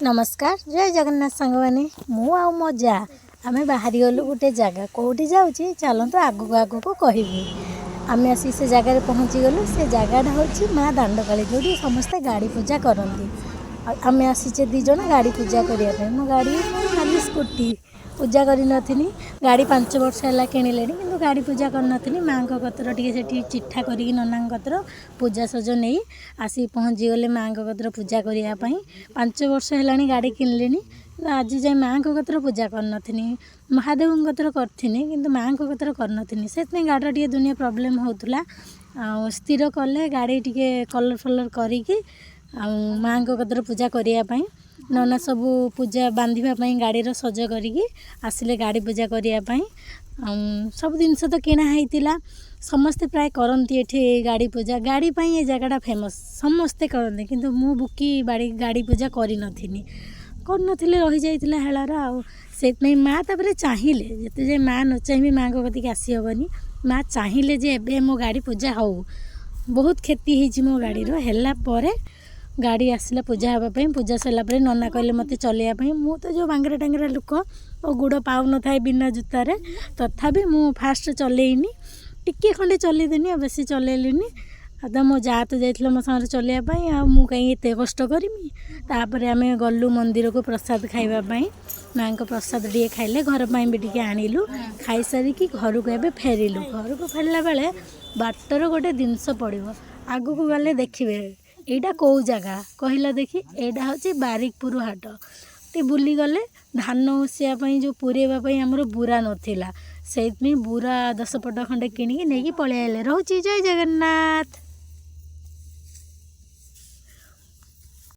ନମସ୍କାର, ଜୟ ଜଗନ୍ନାଥ ସାଙ୍ଗମାନେ। ମୁଁ ଆଉ ମୋ ଯା ଆମେ ବାହାରିଗଲୁ ଗୋଟେ ଜାଗା। କେଉଁଠି ଯାଉଛି, ଚାଲନ୍ତୁ ଆଗକୁ ଆଗକୁ କହିବି। ଆମେ ଆସି ସେ ଜାଗାରେ ପହଞ୍ଚିଗଲୁ। ସେ ଜାଗାଟା ହେଉଛି ମା ଦାଣ୍ଡକାଳୀ, ଯେଉଁଠି ସମସ୍ତେ ଗାଡ଼ି ପୂଜା କରନ୍ତି। ଆଉ ଆମେ ଆସିଛେ ଦୁଇ ଜଣ ଗାଡ଼ି ପୂଜା କରିବା ପାଇଁ। ମୋ ଗାଡ଼ି, ମୋର ଖାଲି ସ୍କୁଟି, ପୂଜା କରିନଥିଲି। ଗାଡ଼ି 5 ବର୍ଷ ହେଲା କିଣିଲେଣି, କିନ୍ତୁ ଗାଡ଼ି ପୂଜା କରିନଥିଲି। ମାଆଙ୍କ କତିର ଟିକେ ସେଠି ଚିଠା କରିକି ନନାଙ୍କ କତିର ପୂଜା ସଜ ନେଇ ଆସିକି ପହଞ୍ଚିଗଲେ ମାଆଙ୍କ କତିର ପୂଜା କରିବା ପାଇଁ। 5 ବର୍ଷ ହେଲାଣି ଗାଡ଼ି କିଣିଲିଣି, କିନ୍ତୁ ଆଜି ଯାଏଁ ମାଆଙ୍କ କତିର ପୂଜା କରିନଥିଲି। ମହାଦେବଙ୍କ କତିର କରିଥିନି, କିନ୍ତୁ ମାଆଙ୍କ କତିର କରିନଥିଲି। ସେଥିପାଇଁ ଗାଡ଼ିର ଟିକେ ଦୁନିଆ ପ୍ରୋବ୍ଲେମ୍ ହେଉଥିଲା। ଆଉ ସ୍ଥିର କଲେ ଗାଡ଼ି ଟିକେ କଲର୍ ଫଲର୍ କରିକି ଆଉ ମାଆଙ୍କ କତିରେ ପୂଜା କରିବା ପାଇଁ। ନନା ସବୁ ପୂଜା ବାନ୍ଧିବା ପାଇଁ ଗାଡ଼ିର ସଜ କରିକି ଆସିଲେ ଗାଡ଼ି ପୂଜା କରିବା ପାଇଁ। ଆଉ ସବୁ ଜିନିଷ ତ କିଣା ହେଇଥିଲା। ସମସ୍ତେ ପ୍ରାୟ କରନ୍ତି ଏଠି ଗାଡ଼ି ପୂଜା। ଗାଡ଼ି ପାଇଁ ଏ ଜାଗାଟା ଫେମସ୍, ସମସ୍ତେ କରନ୍ତି। କିନ୍ତୁ ମୁଁ ବୁକି ବାଡ଼ି ଗାଡ଼ି ପୂଜା କରିନଥିଲି, କରିନଥିଲି, ରହିଯାଇଥିଲା ହେଳାର। ଆଉ ସେଇଥିପାଇଁ ମା ତାପରେ ଚାହିଁଲେ, ଯେତେ ଯାଏ ମା ନ ଚାହିଁବେ ମାଆଙ୍କ କତିକି ଆସିହେବନି। ମା ଚାହିଁଲେ ଯେ ଏବେ ମୋ ଗାଡ଼ି ପୂଜା ହଉ। ବହୁତ କ୍ଷତି ହେଇଛି ମୋ ଗାଡ଼ିର। ହେଲା ପରେ ଗାଡ଼ି ଆସିଲା ପୂଜା ହେବା ପାଇଁ। ପୂଜା ସରିଲା ପରେ ନନା କହିଲେ ମୋତେ ଚଲେଇବା ପାଇଁ। ମୁଁ ତ ଯେଉଁ ବାଙ୍ଗରା ଟାଙ୍ଗରା ଲୋକ, ମୋ ଗୋଡ଼ ପାଉନଥାଏ ବିନା ଜୁତାରେ। ତଥାପି ମୁଁ ଫାଷ୍ଟ ଚଲେଇନି, ଟିକିଏ ଖଣ୍ଡେ ଚଲେଇଦେନି, ଆଉ ବେଶୀ ଚଲେଇଲିନି। ଆଉ ତ ମୋ ଯା ତ ଯାଇଥିଲା ମୋ ସାଙ୍ଗରେ ଚଲେଇବା ପାଇଁ, ଆଉ ମୁଁ କାହିଁ ଏତେ କଷ୍ଟ କରିମି? ତାପରେ ଆମେ ଗଲୁ ମନ୍ଦିରକୁ ପ୍ରସାଦ ଖାଇବା ପାଇଁ। ମାଆଙ୍କ ପ୍ରସାଦ ଟିକେ ଖାଇଲେ, ଘର ପାଇଁ ବି ଟିକେ ଆଣିଲୁ। ଖାଇସାରିକି ଘରକୁ ଏବେ ଫେରିଲୁ। ଘରକୁ ଫେରିଲା ବେଳେ ବାଟରେ ଗୋଟେ ଜିନିଷ ପଡ଼ିବ, ଆଗକୁ ଗଲେ ଦେଖିବେ। ଏଇଟା କେଉଁ ଜାଗା କହିଲ ଦେଖି? ଏଇଟା ହେଉଛି ବାରିକପୁର ହାଟ। ଟିକେ ବୁଲିଗଲେ ଧାନ ଉଁସିବା ପାଇଁ ଯେଉଁ ପୁରେଇବା ପାଇଁ ଆମର ବୁରା ନଥିଲା, ସେଇଥିପାଇଁ ବୁରା 10 ପଟ ଖଣ୍ଡେ କିଣିକି ନେଇକି ପଳେଇ ଆଇଲେ। ରହୁଛି, ଜୟ ଜଗନ୍ନାଥ।